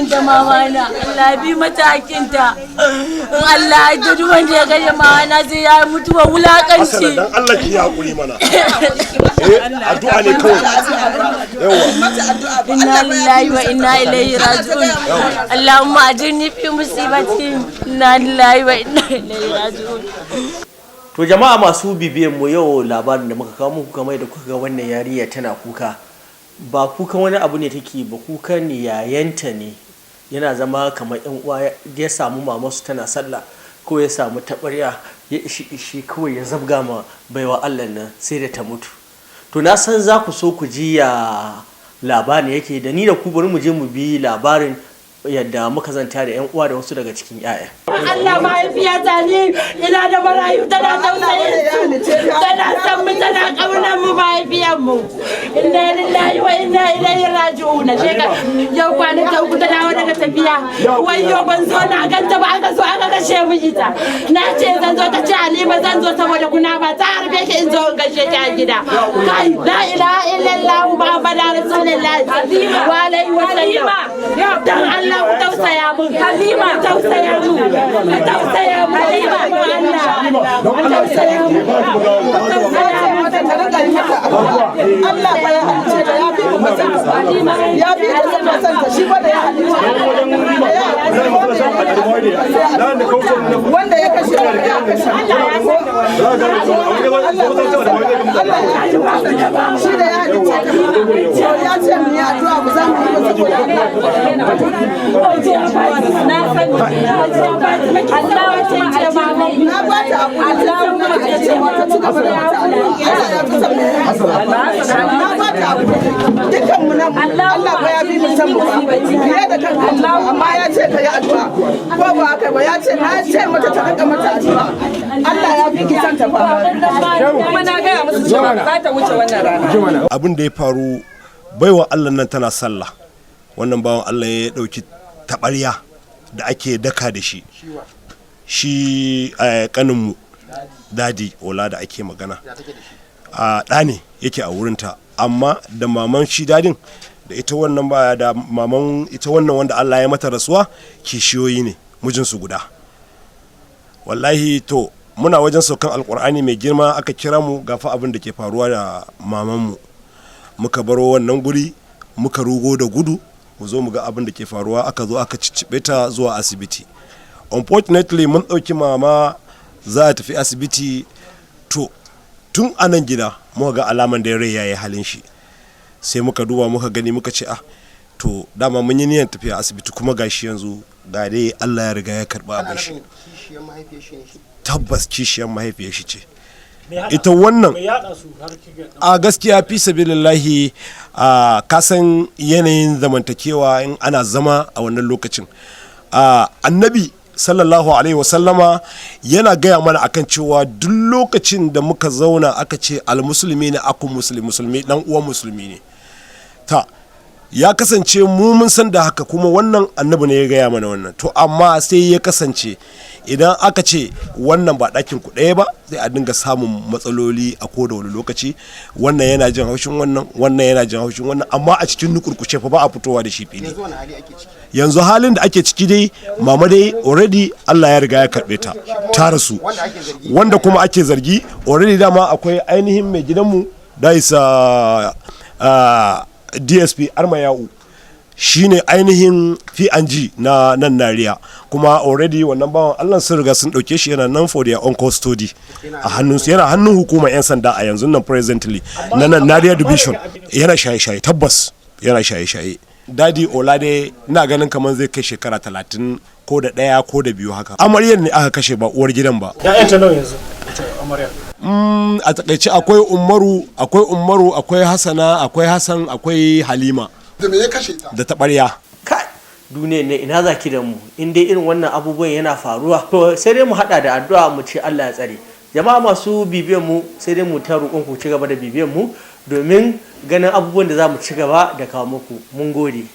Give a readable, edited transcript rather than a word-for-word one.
Da mama na, Allah bi mata hakinta. In Allah ya duk wanda ya kashe mama na sai ya mutuwa wulakanci. Hasana, dan Allah ki yi hakuri mana. Eh, addu'a ne kawai. Yawa. Inna lillahi wa inna ilaihi raji'un. Allahumma ajirni fi musibati. Inna lillahi wa inna ilaihi raji'un. To jama'a masu bibiyan mu, yau labarin da muka kawo muku, kamar da kuka ga wannan yarinya tana kuka, ba kukan wani abu ne take ba, kukan yayanta ne. Yana zama kamar yan uwa. Ya samu mamansu tana sallah ko ya samu taɓarya, ya ishi ishi kawai ya zabga ma baiwa Allah nan sai da ta mutu. To na san za ku so ku ji ya labarin yake. Da ni da ku, bari mu je mu bi labarin yadda muka zanta da yan uwa da wasu daga cikin 'ya'ya. Allah, mahaifiyata ne, ina da marayu, tana tausayin su, tana san mu, tana kaunar mu, mahaifiyar mu. Inna lillahi wa inna ilaihi raji'un. Sheka yau kwanan ta 3 ta dawo daga tafiya. Wayyo, ban zo na ganta ba, aka zo aka kashe mu ita. Na ce zan zo, ta ce, "Halima, zan zo saboda kuna ba ta harbe ki, in zo in gaishe ki a gida." Kai, la ilaha illallah Muhammadu rasulullahi wa alaihi wa sallam. Dan Allah ku tausaya mun. Halima, tausaya mun, ku tausaya mun. Halima, Allah, ku tausaya mun, ku tausaya mun. Allah fa ya halice ta, ya fi mu san ya fi ta san ta. Shi ba da ya halice wanda ya kashe, ya kashe. Allah ya shi da ya halice ta, ya ce mu yi addu'a, mu za mu yi saboda Na san Allah. Na ba ta hakuri, ta san na ce ta ci gaba da mata addu'a. Allah ya fi san mu. Na ba ta hakuri. Dukkan mu nan, Allah ba ya fi mu san mu ba fiye da kan kanmu, amma ya ce ka yi addu'a, ko ba haka ba? Ya ce, na ce mata ta rika mata addu'a. Allah ya fi ki san ta fa. Kuma na gaya musu cewa za ta wuce wannan rana. Abin da ya faru, baiwa Allah nan tana sallah, wannan bawan Allah ya dauki taɓarya da ake daka da shi. Shi kaninmu Dadi Ola da ake magana, a ɗa ne yake a wurinta, amma da maman shi dadin da ita wannan ba da maman ita wannan wanda Allah ya mata rasuwa kishiyoyi ne, mijinsu guda. Wallahi, to muna wajen saukan Alkur'ani mai girma aka kira mu, gafa abin da ke faruwa da mamanmu. Muka baro wannan guri, muka rugo da gudu mu zo mu ga abin da ke faruwa. Aka zo aka ciccibe ta zuwa asibiti. Unfortunately, mun ɗauki mama za a tafi asibiti. To tun a nan gida muka ga alaman da rai ya yi halin shi. Sai muka duba muka gani, muka ce, "Ah, to dama mun yi niyyar tafiya asibiti, kuma gashi yanzu ga dai Allah ya riga ya karba abin shi." Tabbas kishiyar mahaifiyar shi ce ita wannan. A gaskiya, fi sabilillahi, a kasan yanayin zamantakewa in ana zama a wannan lokacin, Annabi sallallahu alaihi wasallama yana gaya mana akan cewa duk lokacin da muka zauna aka ce almusulmi ne akun musulmi, musulmi dan uwan musulmi ne. Ta ya kasance mu mun san da haka, kuma wannan Annabi ne ya gaya mana wannan. To amma sai ya kasance idan aka ce wannan ba ɗakin ku ɗaya ba, sai a dinga samun matsaloli a koda wani lokaci. Wannan yana jin haushin wannan, wannan yana jin haushin wannan, amma a cikin nukurkuce fa, ba a fitowa da shi fili. Yanzu halin da ake ciki dai, mama dai already Allah ya riga ya karɓe ta, ta rasu. Wanda kuma ake zargi already, dama akwai ainihin mai gidanmu da isa DSP Armayau, shine ainihin P&G na nan Nariya. Kuma already wannan bawan Allah sun riga sun dauke shi, yana nan for their own custody a hannun su, yana hannun hukumar yan sanda a yanzu nan presently na nan Nariya division. Yana shaye-shaye, tabbas yana shaye-shaye. Dadi Olade, ina ganin kamar zai kai shekara 31 ko da 2 haka. Amaryar ne aka kashe, ba uwar gidan ba. Ya'yanta nawa yanzu ita amarya? A takaice akwai Umaru, akwai Umaru, akwai Hassana, akwai Hassan, akwai Halima. Da me ya kashe ta? Da taɓarya. Kai, duniyar ne, ina za ki da mu in dai irin wannan abubuwan yana faruwa? To sai dai mu hada da addu'a, mu ce Allah ya tsare. Jama'a masu bibiyan mu, sai dai mu ta roƙon ku ci gaba da bibiyan mu domin ganin abubuwan da za mu ci gaba da kawo muku. Mun gode.